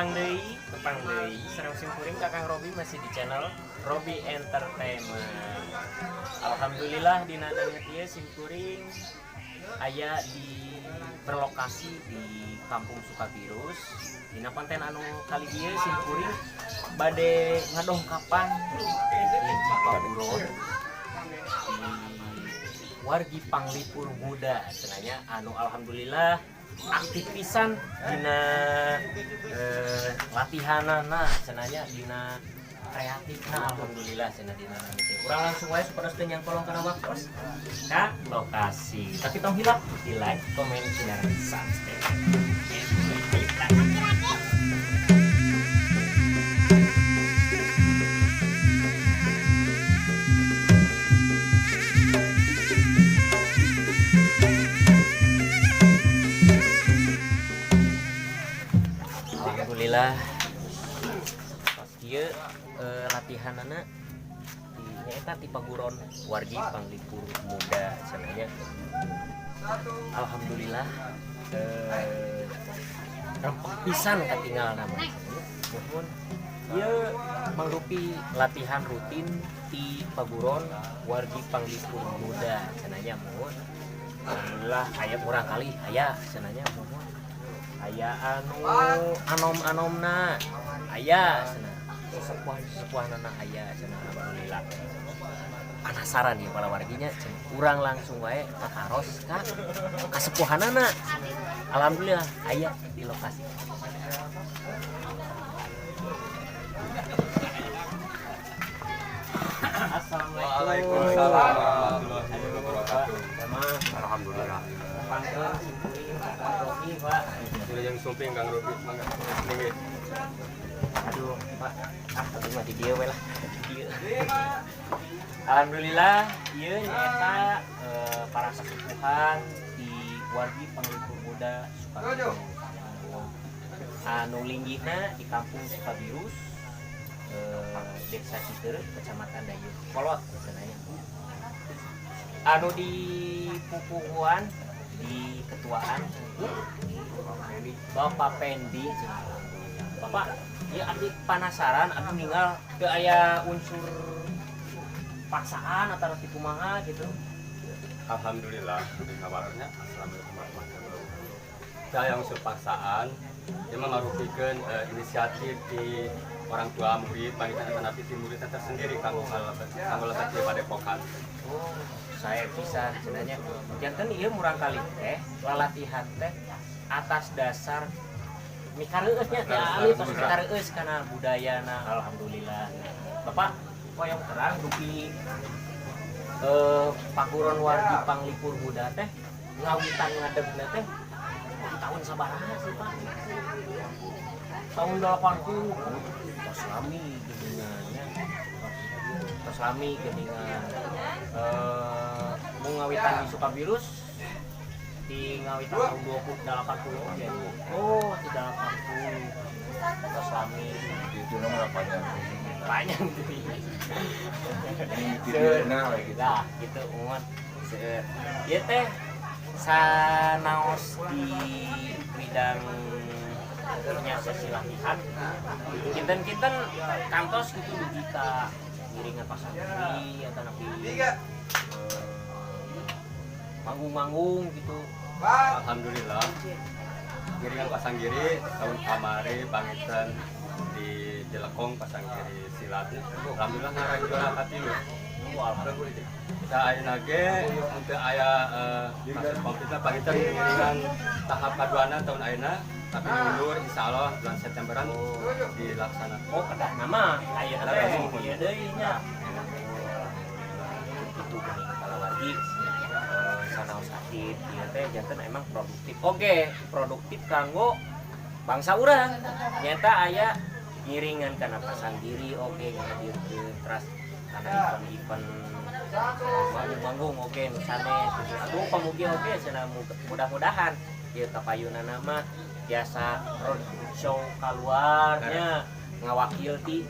Tepang deui sareng simkuring Kakang Robi masih di channel Robi Entertainment. Alhamdulillah, dina danget ieu simkuring aya di berlokasi di Kampung Sukabirus. Dina konten anu kali ieu simkuring bade ngadongkapan hiji paguron di wargi Panglipur Muda cenah nya, anu alhamdulillah aktif pisan dina latihanana cenah nya, dina kreatifna, alhamdulillah cenah dina nanti. Urang langsung wae supaya teu nyangkolong kana waktu ka lokasi, tapi tong hilap di like, komen, share, subscribe. Alhamdulillah pas ieu latihanana di nyaeta ti paguron wargi Panglipur Muda cenah nya. Alhamdulillah, rempeg pisan katinggal nama. Nuhun, ieu mangrupi latihan rutin di paguron wargi Panglipur Muda cenah nya. Muhun, alhamdulillah aya murangkalih aya cenah nya. Muhun, aya anu anom-anomna aya cenah, sesepuh sesepuhanana aya cenah. Alhamdulillah, penasaran ya para warginya cenah. Urang langsung wae kataros ka kasepuhanana. Alhamdulillah aya di lokasi. Assalamualaikum. Waalaikumsalam warahmatullahi wabarakatuh. Sama. Alhamdulillah. Tepangkeun simkuring Kang Robi, Pak. Wilujeng sumping, Kang Robi, mangga. Nggih. Aduh, Pak. Ah, tapi mah di dieu we lah. Di dieu. Alhamdulillah, ieu nyaeta para sesepuhan di wargi Panglipur Muda Sukabirus. Anu linggihna di Kampung Sukabirus, Desa Citeureup, Kecamatan Dayeuhkolot cenah nya. Anu di pupuhuan di ketuaan Bapak Pendi cenah. Bapak, ya abdi penasaran, abdi ninggal ke aya unsur paksaan atau ti kumaha gitu? Alhamdulillah, di kabarnya. Assalamualaikum warahmatullahi wabarakatuh. Saya unsur paksaan, dia marupikeun inisiatif di orang tua murid, panggilan tanapi ti murid tersendiri kanggo lebet di padepokan. Oh, saya bisa sebenarnya. Janten ieu murangkalih teh lalatihan teh atas dasar mikareueus nya teh ahli tos mikareueus kana budayana. Alhamdulillah. Bapak hoyong terang dupi paguron wargi Panglipur Muda teh ngawitan ngadegna teh di tahun sabaraha sih, Pak? Tahun 80. Tos lami geuningan nya. Tos lami geuningan. Mau ngawitan di Sukabirus di ngawitan tahun 20 80 oke. Oh, di 80. Tos lami. Itu nomor panjang. Panjang gitu. Tidurna we gitu. Nah, gitu umuman. Seueur. Ieu teh sanaos di bidang nya sesi latihan. Kinten-kinten kantos gitu dugi ka ngiringan pasanggiri atau napi manggung-manggung gitu? Alhamdulillah. Ngiringan pasanggiri tahun kamari panginten di Jelekong pasanggiri silatnya. Alhamdulillah ngarang juara katilu. Oh, alhamdulillah. Kita ayeuna ge untuk aya kasus komputer panginten ngiringan tahap kaduana tahun ayeuna, tapi mundur, insya Allah bulan Septemberan dilaksanakan. Oh, kedah nama ayeuna teh ieu deui nya. Itu geuning kalawargi, sanaos aktif ieu teh janten emang produktif. Oke, produktif kanggo bangsa urang. Nyata aya ngiringan kana pasanggiri oge ngahadirkeun, teras kana event-event manggung-manggung oge nu sanes gitu. Aduh, pamugi oge cenah mudah-mudahan ieu kapayunana mah biasa road show keluarnya ngawakil ti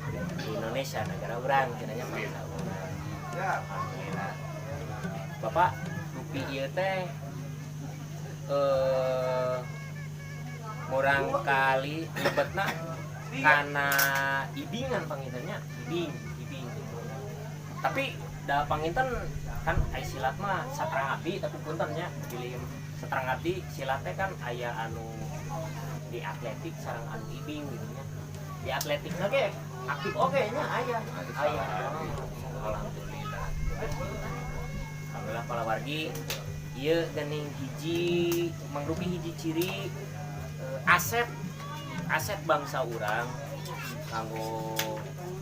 Indonesia, negara urang cenah nya, bangsa urang. Alhamdulillah. Bapak, dupi ieu teh murangkalih lebetna Karena ibingan panginten nya, ibing, ibing gitu. Tapi da panginten kan aya silat mah saterang abdi, tapi punten nya pilih saterang abdi silat teh kan aya anu di atletik sareng anu ibing gitu nya. Di atletik ge aktif oge nya, aya aya. Alhamdulillah, alhamdulillah para wargi, ieu geuning hiji mangrupi hiji ciri aset aset bangsa urang kanggo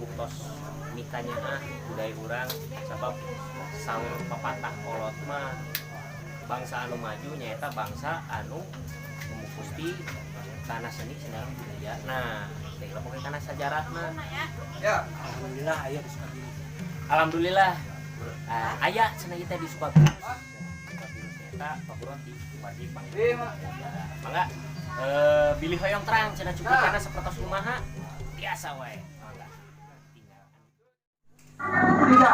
buktos mikanya ah budaya urang, sabab saur pepatah kolot mah bangsa anu maju nyaeta bangsa anu gusti kana seni sareng budaya. Nah, teh pokoknya kana sajarahna. Ya. Alhamdulillah aya di Sukabumi. Alhamdulillah. Ah, aya cenah ieu teh di Sukabumi. Sukabumi eta paguron di wajib. Mangga bilih hoyong terang cenah cuplikanna sapertos kumaha, biasa wae. Mangga. Tinggal. Tiga.